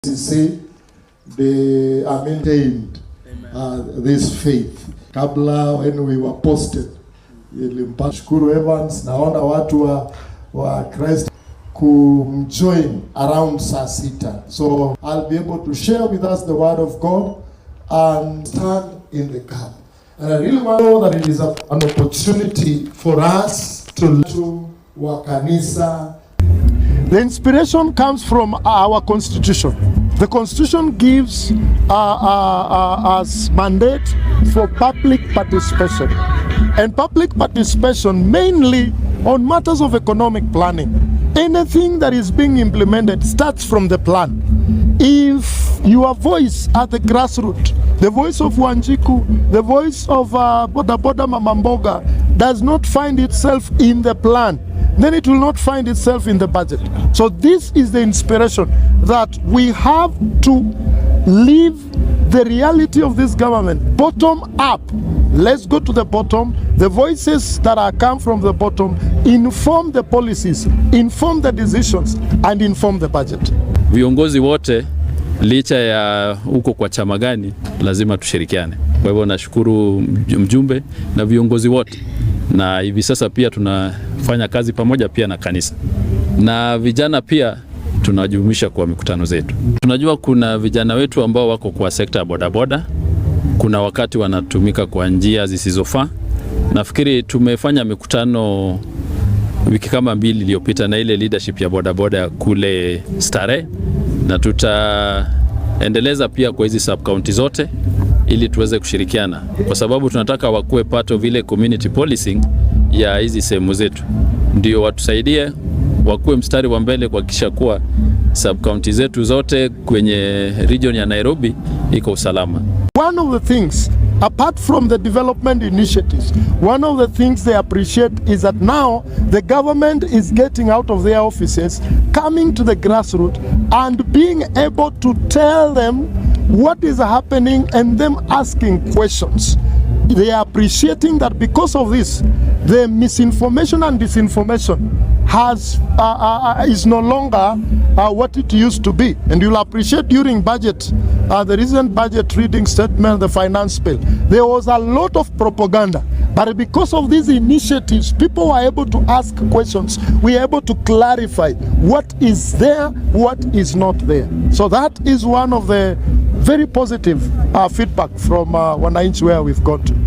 See, they are maintained this faith. Kabla when we were posted, ilimpa shukuru Evans, naona watu wa Christ kumjoin around saa 6. So I'll be able to share with us the word of God and stand in the gap. And I really want to know that it is an opportunity for us to wa kanisa. The inspiration comes from our constitution. The constitution gives us mandate for public participation. And public participation mainly on matters of economic planning. Anything that is being implemented starts from the plan. If your voice at the grassroots, the voice of Wanjiku, the voice of Boda Boda Mama Mboga does not find itself in the plan, then it will not find itself in the budget. So this is the inspiration that we have to live the reality of this government bottom up. Let's go to the bottom. The voices that are come from the bottom inform the policies, inform the decisions, and inform the budget. Viongozi wote licha ya huko kwa chama gani, lazima tushirikiane. Kwa hivyo nashukuru mjumbe na viongozi wote, na hivi sasa pia tunafanya kazi pamoja pia na kanisa na vijana pia tunajumuisha kwa mikutano zetu. Tunajua kuna vijana wetu ambao wako kwa sekta ya bodaboda, kuna wakati wanatumika kwa njia zisizofaa. Nafikiri tumefanya mikutano wiki kama 2 iliyopita na ile leadership ya bodaboda kule Starehe, na tutaendeleza pia kwa hizi sub county zote ili tuweze kushirikiana, kwa sababu tunataka wakuwe part of ile community policing ya hizi sehemu zetu, ndio watusaidie wakuwe mstari wa mbele kuhakikisha kuwa sub county zetu zote kwenye region ya Nairobi iko usalama. One of the things, apart from the development initiatives, one of the things they appreciate is that now the government is getting out of their offices, coming to the grassroots and being able to tell them what is happening and them asking questions. They are appreciating that because of this, the misinformation and disinformation has is no longer what it used to be. And you'll appreciate during budget, the recent budget reading statement, the finance bill, there was a lot of propaganda. But because of these initiatives, people were able to ask questions. We are able to clarify what is there, what is not there. So that is one of the very positive feedback from wananchi where we've got to.